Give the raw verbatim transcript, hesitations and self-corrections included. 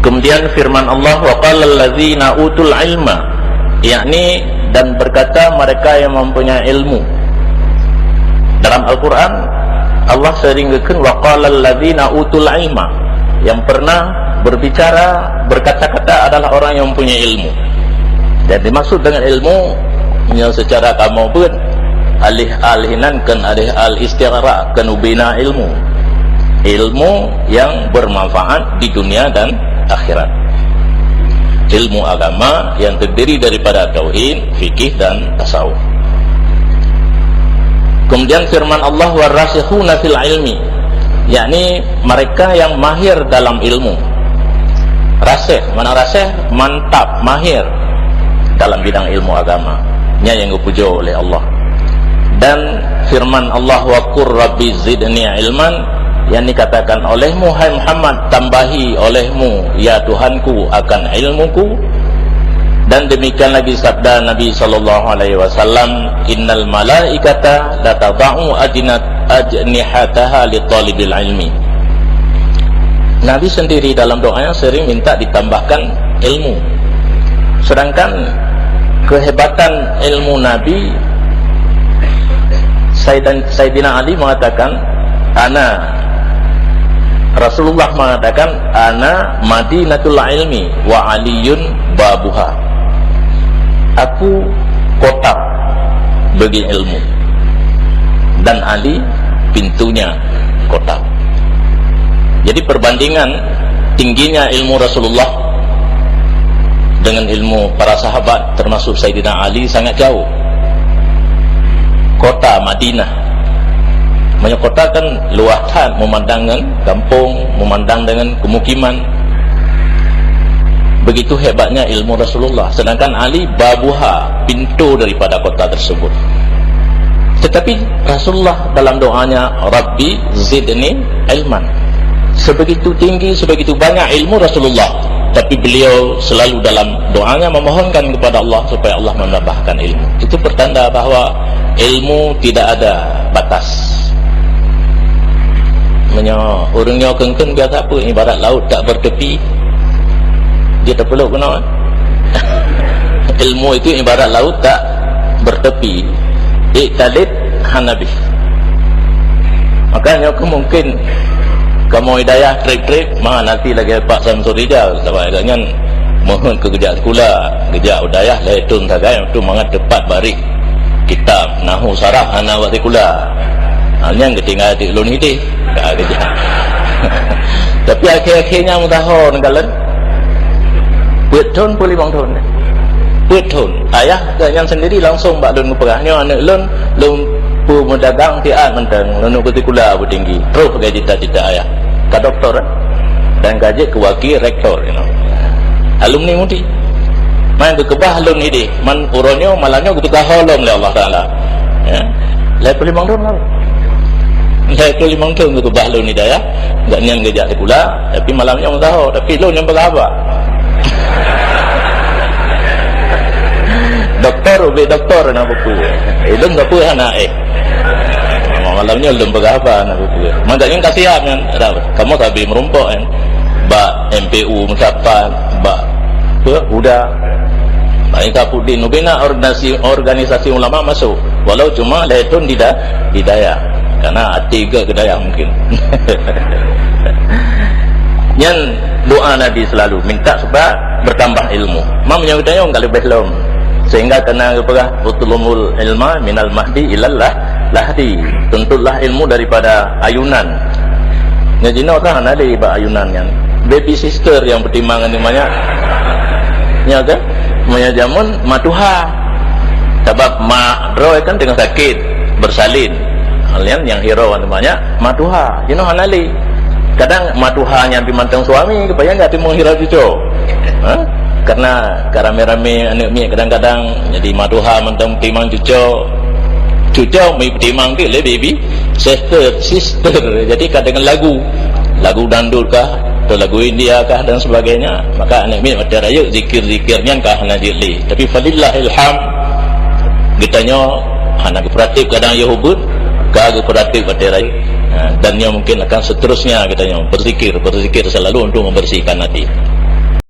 Kemudian firman Allah, "Wa qala allazina utul ilma," yakni, dan berkata mereka yang mempunyai ilmu. Dalam Al-Quran, Allah sering geukheun, "Wa qala allazina utul ilma," yang pernah berbicara, berkata-kata adalah orang yang mempunyai ilmu. Dan dimaksud dengan ilmu, nyoe secara kamoe beuet, alif al hinan kon alif al istighraq, kon ubena ilmu. Ilmu yang bermanfaat di dunia dan akhirat. Ilmu agama yang terdiri daripada tauhid, fikih, dan tasawuf. Kemudian firman Allah, "Warasikhuna fil ilmi," yakni mereka yang mahir dalam ilmu. Rasikh, mana rasikh? Mantap, mahir dalam bidang ilmu agama. Nyan nyang geupujoe oleh Allah. Dan firman Allah, "Wa qur rabbi zidni ilman," yang dikatakan olehmu, hai Muhammad, "Tambahi olehmu, ya Tuhanku, akan ilmuku." Dan demikian lagi sabda Nabi sallallahu alaihi wasallam, "Innal malaikata latada'u ajnat-, ajnihataha li talibil ilmi." Nabi sendiri dalam doanya sering minta ditambahkan ilmu. Sedangkan kehebatan ilmu Nabi, Saidan-, Saidina Ali mengatakan, "Ana," Rasulullah mengatakan, "Ana madinatul ilmi wa Aliyun babuha." Aku kota bagi ilmu, dan Ali pintunya kota. Jadi, perbandingan tingginya ilmu Rasulullah dengan ilmu para sahabat, termasuk Saidina Ali, sangat jauh. Kota Madinah, meunyoe kota kan luwah that, meumandang ngon gampông, meumandang dengan kemukiman. Begitu hebatnya ilmu Rasulullah. Sedangkan Ali babuha, pintu daripada kota tersebut. Tetapi Rasulullah dalam doanya, "Rabbi zidni ilman." Sebegitu tinggi, sebegitu banyak ilmu Rasulullah, tapi beliau selalu dalam doanya memohonkan kepada Allah supaya Allah menambahkan ilmu. Itu pertanda bahwa ilmu tidak ada batas. Meunyoe ureuëng nyoe keungkeun biasa peue, ibarat laut tak bertepi, dia terpeluk keunoe. Ilmu itu ibarat laut tak bertepi, iktalit hanabi. Makanya aku mungkin kamoe dayah trép-trép, ma nanti lagée Pak Samsul Rijal, sabab agak nyan mohon keu geujak sikula, geujak u dayah lhée thon sagai, tu mangat teupat baréh kitab, nahu, sarah hana bak sikula. Ha, nyan geutinggai teuk lôn hideh. Ka geujak. Tapi akhé-akhé nyan meudaho neukalon. Peuet thon, peuet limong thon. Peuet thon. Ayah geuh nyan sendiri langsung bak lôn geupeugah, "Nyoe aneuëk lôn, lôn peumeudagang tiat mantong, lôn beusikula beutinggi." Troh lagée cita-cita ayah. Ka doktor, eh? Dan ka jeuet keu wakil rektor, you know. Alumni MUDI. Man geukeubah lôn idéh, man uroe nyoe malam nyoe geuteuka ho lom lé Allah Taala. Ya. Lhée ploh limong thon lalu. Lhée ploh limong thon geukeubah lôn idéh, ya. Gobnyan geujak sikula, tapi malam nyoe meusaho, tapi lôn nyang peugah haba. Doktor, ubé doktor na buku. Eh, lôn ka peue hana, eh. Malam nyoe lôn peugah haba na buku. Mantap nyan ka siap nyan. Kamoe sabe meurumpok nyan. Bak M P U meusapat, bak, apa, UDA. Bak Insafudin. Ubé na organisasi, organisasi ulama masuk. Walau cuma lhée thon di da-, di dayah. Karena até geuh keu dayah mungkin. Nyan doa Nabi selalu, minta supaya bertambah ilmu. Mam nyang geutanyoe ka leubeh lom. Sehingga kana geupeugah, "Utlubul ilma minal mahdi ilal lah-, lahdi." Tuntutlah ilmu daripada ayunan. Nyan jinoe kan hana lé bak ayunan nyan. Baby sister nyang peutimang ngon manyak. Nya kan? Manyak jameun matuha. Sabab mak droe kan teungoh sakét, bersalin. Nyan nyang hirau ngon manyak matuha. Jinoe hana lé. Kadang matuha nyan pi mantong suami, keupayang gak timbong hirau cuco. Ha? Karena ka ramé-ramé aneuëk miet kadang-kadang, jadi matuha mantong timang cuco. Cuco mi timang ke lé baby sister, sister. Jadi ka dengan lagu. Lagu dangdut kah, atau lagu India kah dan sebagainya. Maka aneuëk miet watée rayeuk zikir-zikir nyan ka hana jeuet lé. Tapi falillahil hamd, geutanyoe hana geupraktik kadang yoh ubeut, ka geupraktik watée rayeuk. Ha, dan nyoe mungkin akan seterusnya geutanyoe berzikir, berzikir selalu untuk membersihkan hati.